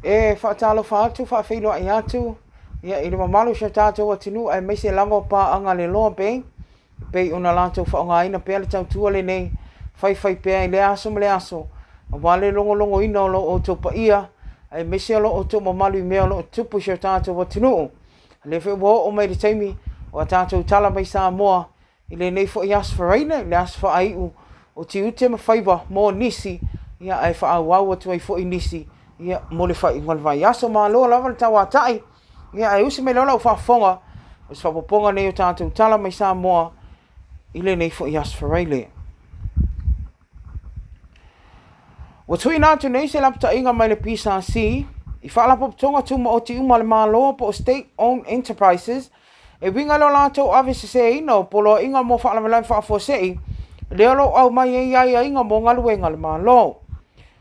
E faatalofa atu, faafeiloai atu ia, i le mamalu o si o tatou atunuu aemaise lava o paaga a le Loa Bank e pei ona latou faaaogaina pea le tautua lenei faifai pea i lea aso ma lea aso aua le logologoina o lo outou paia aemaise o lo outou mamalu i mea o lo o tutupu i si o tatou atunuu. O lea foi ua oo mai le taimi o a tatou tala mai Samoa i lenei foi Aso Faraile, le aso faaiu o tiute ma faiva mo nisi, ia, ae faaauau atu ai foi nisi ia, mo le faaiuga o le vaiaso. Malo lava le tauatai, ia, ae usi mai loa lau faafofoga, o se faaopoopoga lenei o tatou tala mai Samoa i lenei foi Aso Faraile. Ua tuuina atu nei se lapataiga mai le PSC i Faalapotopotoga Tumaoti uma a le Malo po o State Owned Enterprises e uiga i lo latou aveseseina o poloaiga mo faalavelave faafuasei lea o lo o aumai ai aiaiga mo galuega a le Malo.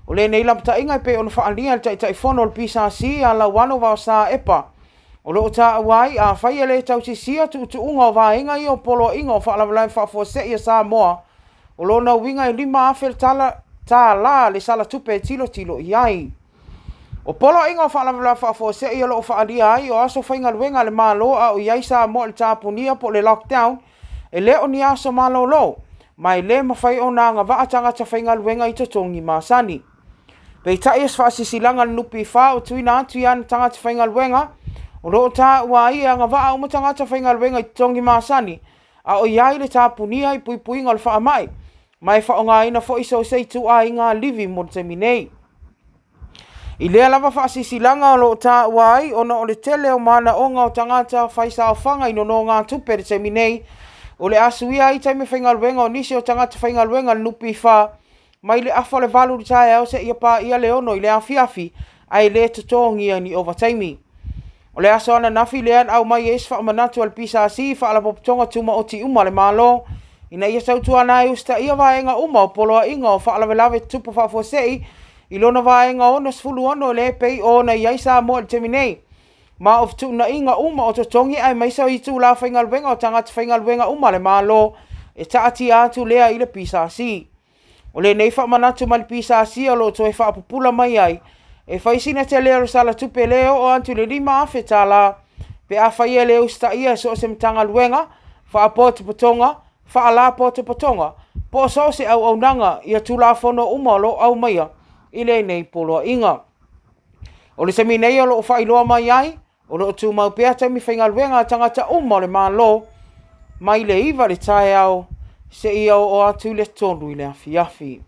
O lenei lapataiga e pei ona faaalia e le Taitaifono o le PSC ia Lauano Vaosa Epa, o lo o taua ai afai e le tausisia tuutuuga o vaega ia o poloaiga o faalavelave faafuasei a Samoa, o lona uiga e $5,000 tālā le sala tupe e tilotilo i ai. O poloaiga o faalavelave faafuasei o lo o faaalia ai o aso faigaluega a le Malo a o i ai Samoa i le tapunia po o le lockdown, e le o ni aso malolo, ma e le mafai ona agavaa tagata faigaluega i totogi masani. Peitai o se faasilasilaga a le NPF ua tuuina atu i ana tagata faigaluega, o lo o taua ai e agavaa uma tagata faigaluega i totogi masani, a o i ai le tapunia i puipuiga o le faamai, ma e faaaogaina foi so o se ituaiga livi mo le taimi nei. I lea lava faasilasilaga o lo o taua ai ona o le tele o manaoga o tagata faisaofaga i nonogatupe i le taimi nei, o le a suia ai taimi faigaluega o nisi o tagata faigaluega a le NPF mai le afa o le 8 i le taeao seia paia le 6 i le afiafi, ae le totogia ni ovataimi. O le aso ananafi lea na aumai ai se faamanatu a le PSC i Faalapotopotoga Tumaoti uma a le Malo ina ia tautuana ai usitaia vaega uma o poloaiga o faalavelave tutupu faafuasei i lona vaega 66 lea e pei ona i ai Samoa i le taimi nei, ma o fetuunaiga uma o totogi aemaise o itula faigaluega o tagata faigaluega uma a le Malo e taatia atu lea i le PSC. O lenei faamanatu mai le PSC o lo o toe faapupula mai ai, e fai sina tele o le sala tupe lea e oo atu i le $5,000 pe afai e le usitaia e so o se Matagaluega, Faapotopotoga, Faalapotopotoga, po o so o se auaunaga ia Tulafono uma o lo o aumaia i lenei poloaiga. O le taimi nei o lo o faailoa mai ai, O lo o tumau pea taimi faigaluega a tagata uma o le Malo mai le 9 i le taeao seia oo atu i le 3 i le afiafi.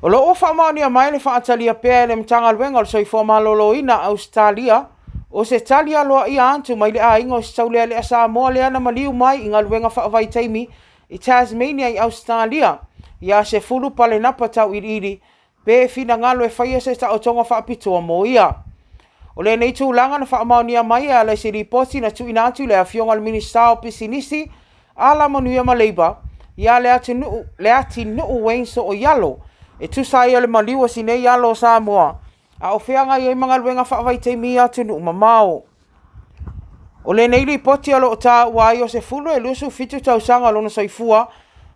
O lo o ua faamaonia mai le faatalia pea e le Matagaluega o le Soifua Maloloina a Ausetalia o se tali aloaia atu mai le aiga o se taulealea Samoa lea na maliu mai i galuega faavaitaimi i Tasmania i Ausetalia ia Sefulu Palenapa Tauiliili pe finagalo e faia se taotoga faapitoa mo ia. O lenei tulaga na faamaonia mai e ala i se lipoti na tuuina atu i le Afioga i le Minisita o Pisinisi, Alamanuia ma Leipa, ia Leatinuu Wayne Sooialo, e tusa ai o le maliu o si nei alo o Samoa a o feagai ai ma galuega faavaitaimi i atunuu mamao. O lenei lipoti o lo o taua ai o Sefulu e 27 tausaga o lona soifua,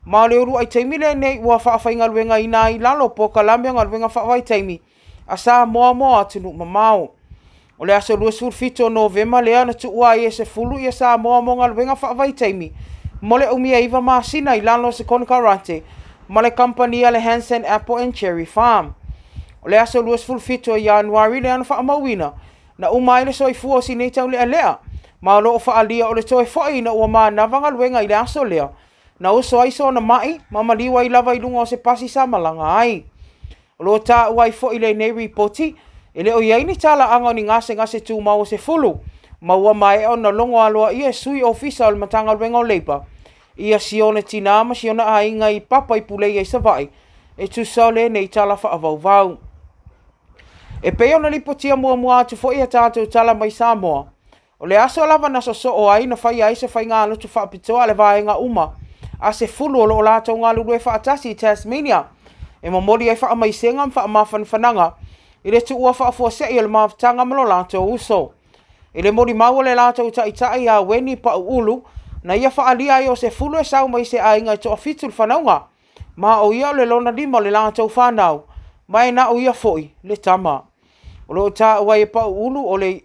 ma o le uluai taimi lenei ua faafaigaluegaina ai i lalo o polokalame o galuega faavaitaimi a Samoa mo atunuu mamao. O le aso 27 o Novema lea na tuua ai e Sefulu ia Samoa mo galuega faavaitaimi mo le umi e 9 masina i lalo o se konekarate ma le kamupani a le Hansen Apple and Cherry Farm. O le aso 27 o Ianuari lea na faamauina Na uma ai le soifua o si nei taulealea, ma o lo o faaalia o le toe foi ina ua manava galuega i le aso lea, na oso ai sona mai ma maliu ai lava i luga o se pasi sa malaga ai. O lo o taua ai foi i lenei ripoti, e le o i ai ni talaaga o ni gasegase tumau o se fulu, ma ua maea ona logo aloaia e sui ofisa o le Matagaluega o Leipa ia siona tina ma siona aiga i papa i Puleia i Savaii e tusa o lenei tala faavauvau. E pei ona lipotia muamua atu foi a tatou tala mai Samoa, o le aso lava na sosoo ai na faia ai se faigalotu faapitoa a le vaega uma a sefulu o lo o latou galulue faatasi i Tasmania e momoli ai faamaisega ma faamafanafanaga i le tuua faafuasei o le mafutaga ma lo latou uso. I le molimau a le latou taitai ia Weni Pauulu, na ia faaalia ai o Sefulu e sau mai se aiga e toafitu le fanauga, ma o ia o le lona lima o le latou fanau. ma e na o ia foi le tama. O lo o taua ai e Pauulu o le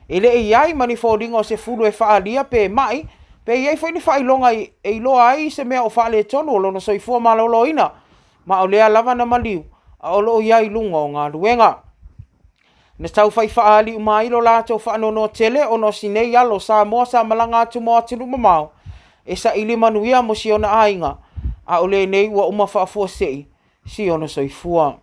e le i ai ma ni foliga o se fulu e faaalia pe ma'i, pe i ai foi ni faailoga e iloa ai se mea o faaletonu o lona soifua maloloina, ma o lea lava na maliu a o lo o i ai i luga o galuega. Na taufai faaali uma ai lo latou faanoanoa tele ona o si nei alo o Samoa sa malaga atu mo atunuu mamao e saili manuia mo si ona aiga, a o lenei ua uma faafuasei si ona soifua.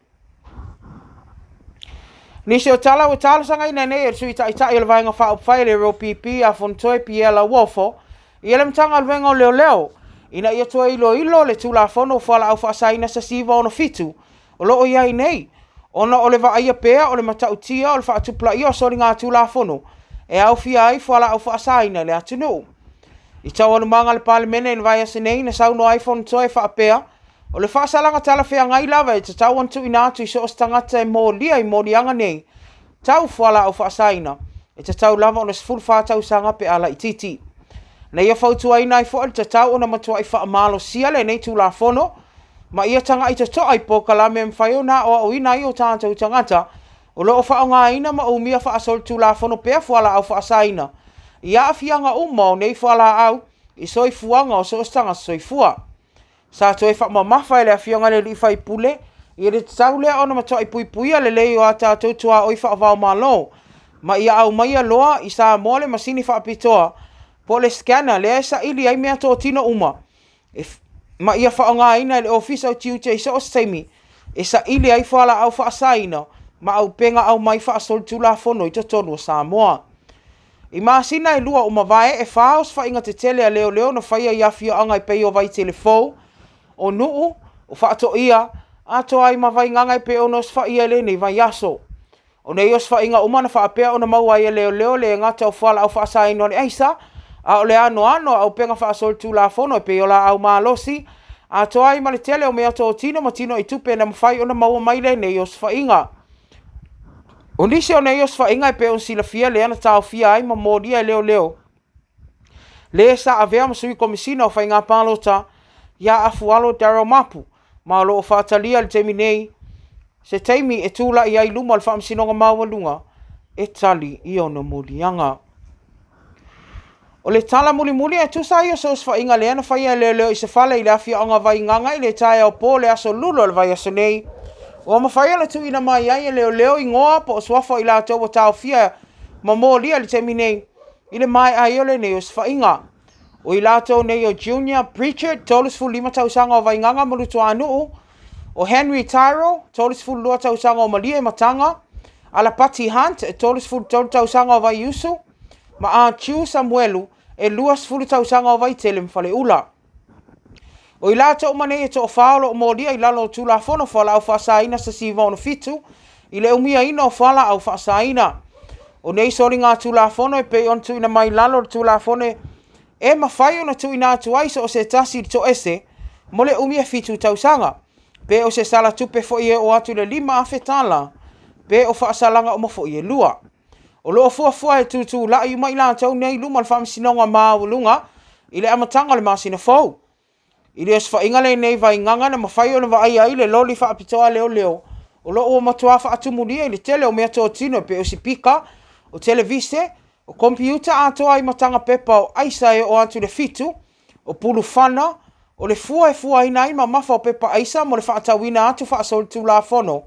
Nisi o tala ua talosagaina nei e le Sui Taitai o le Vaega Faaupufai a le LPP ia Fonotoe Pierre Lauofo i le Matagaluega o Leoleo ina ia toe iloilo le Tulafono o Fualaau Faasaina 1967 o lo o i ai nei, ona o le vaaia pea o le matautia o le faatupulaia o soligatulafono e aofia ai fualaau faasaina i le atunuu. I taualumaga a le Palemene i le vaiaso nei na saunoa ai Fonotoe e faapea, o le faasalaga talafeagai lava e tatau ona tuuina atu i so o se tagata e molia i moliaga nei tau fualaau faasaina, e tatau lava ona 14 tausaga pe a laitiiti. Na ia fautuaina ai foi le tatau ona matuai faamalosia lenei Tulafono ma ia tagai totoa i polokalame e mafai ona aoaoina ai o tatou tagata o lo o faaaogaina ma umia faasolitulafono pea fualaau faasaina i aafiaga uma o nei fualaau i soifuaga o so o se tagata soifua. Sa toe faamamafa e le Afioga i le alii faipule i le tatau lea ona matuai puipuia lelei o a tatou tuaoi faava-o-Malo ma ia aumaia loa i Samoa le masini faapitoa po o le scanner lea e saili ai meatotino uma ma ia faaaogaina e le Ofisa o Tiute i so o se taimi e saili ai fualaau faasaina ma auupega aumai faasolitulafono i totonu o Samoa. I masina e lua ua mavae, e fa osofaiga tetele a leoleo na faia i afioaga e pei o Vaitele Fou, o Nuu, o Faatoia, atoa ai ma Vaigaga e pei ona osofaia i lenei vaiaso. O nei osofaiga uma na faapea ona maua ai e leoleo le gata o fualaau faasaina o le aisa, a o le anoano o auupega faasolitulafono e pei o laau malosi, atoa ai ma le tele o meatotino ma tinoitupe na mafai ona maua mai lenei osofaiga. O nisi o nei osofaiga e pei ona silafia lea na taofia ai ma molia e leoleo le sa avea ma sui komisina o faiga palota ia Afualo Darrel Mapu, ma o lo o faatalia i le taimi nei se taimi e tulai ai i luma o le Faamasinoga Maualuga e tali i ona moliaga. O le tala mulimuli e tusa ai o se osofaiga lea na faia e leoleo i se fale i le afioaga o Vaigaga i le taeao po o le aso Lula o le vaiaso nei, ua mafai ona tuuina mai ai e leoleo igoa po o suafa o i latou ua taofia ma molia i le taimi nei i le maea ai o lenei osofaiga. O i latou nei o Junior Pritchard, 35 tausaga o Vaigaga ma Lutuanuu, o Henry Tyrrell, 32 tausaga o Malie Mataga, Alapati Hunt, 33 tausaga o Vaiusu, ma Archie Samuelu, e 20 tausaga o Vaitele ma Faleula. O i latou uma nei e toafa o lo o molia i lalo o Tulafono Fualaau Faasaina 1967 i le umiaina o fualaau faasaina. O nei soligatulafono e pei ona tuuina mai i lalo o le Tulafono e mafai ona tuuina atu ai so o se tasi i le toese mo le umi e 7 tausaga, pe o se sala tupe foi e oo atu i le $5,000, pe o faasalaga uma foi e lua. O lo o fuafua e tutulai uma i latou nei i luma o le Faamasinoga Maualuga i le amataga o le masina fou. I le osofaiga lenei Vaigaga na mafai ona vaaia ai le loli faapitoa a leoleo o lo o ua matua faatumulia i le tele o meatotino e pei o sipika, o televise, o komipiuta atoa ai ma taga pepa o aisa e oo atu i le 7, o pulufana, o le fua e fuaina ai mamafa o pepa aisa mo le faatauina atu faasolitulafono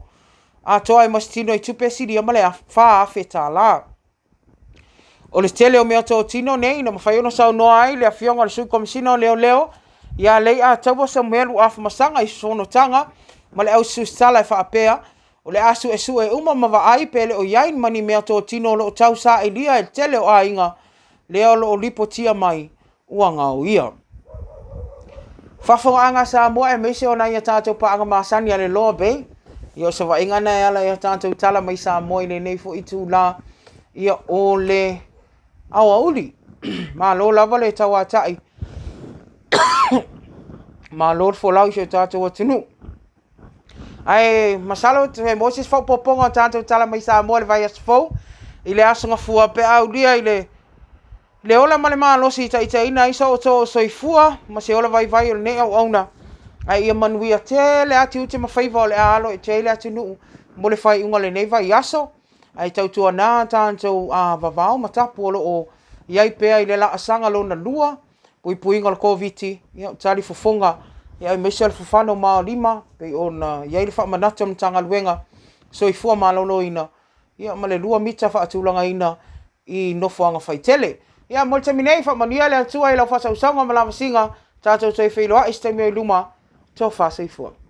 atoa ai ma se tino i tupe e silia ma le $4,000. O le tele o meatotino nei na mafai ona saunoa ai le Afioga i le Sui Komesina o Leoleo ia Leiataua Samuelu Afamasaga i se fonotaga ma le aususala e faapea, o le a suesue uma ma vaai pe le o i ai ma ni meatotino o lo o tausailia e le tele o aiga lea o lo o lipotia mai ua gaoia. Faafofogaaga a Samoa aemaise o nai a tatou paaga masani a le Loa Bay. Ia o se vaaiga na e ala i a tatou tala mai Samoa i lenei foi itula ia o le aoauli. Malo lava le tauatai. Malo le folau i si o tatou atunuu. Ae masalo e maua se isi faaopoopoga o tatou tala mai Samoa i le vaiaso fou i le Aso Gafua pe a aulia i le Le ola ma le malosi i taitaiina ai so outou soifua ma se ola vaivai o lenei auauna. Ae ia manuia tele lava tiute ma faiva o le a alo ete ai le atunuu mo le faaiuga o lenei vaiaso. Ae tautuana tatou vavao ma tapu o lo o i ai pea i le laasaga lona lua, puipuiga o le Koviti, ia o talifofoga, aemaise o le fafano ma aolima, pei ona i ai le faamanatu a le Matagaluega Soifua Maloloina, ia ma le 2 mita faatulagaina i nofoaga faitele. Ia mo le taimi nei, faamanuia le Atua i lau faasausauga ma lavasiga, tatou toe feiloai i se taimi o i luma, tofa soifua.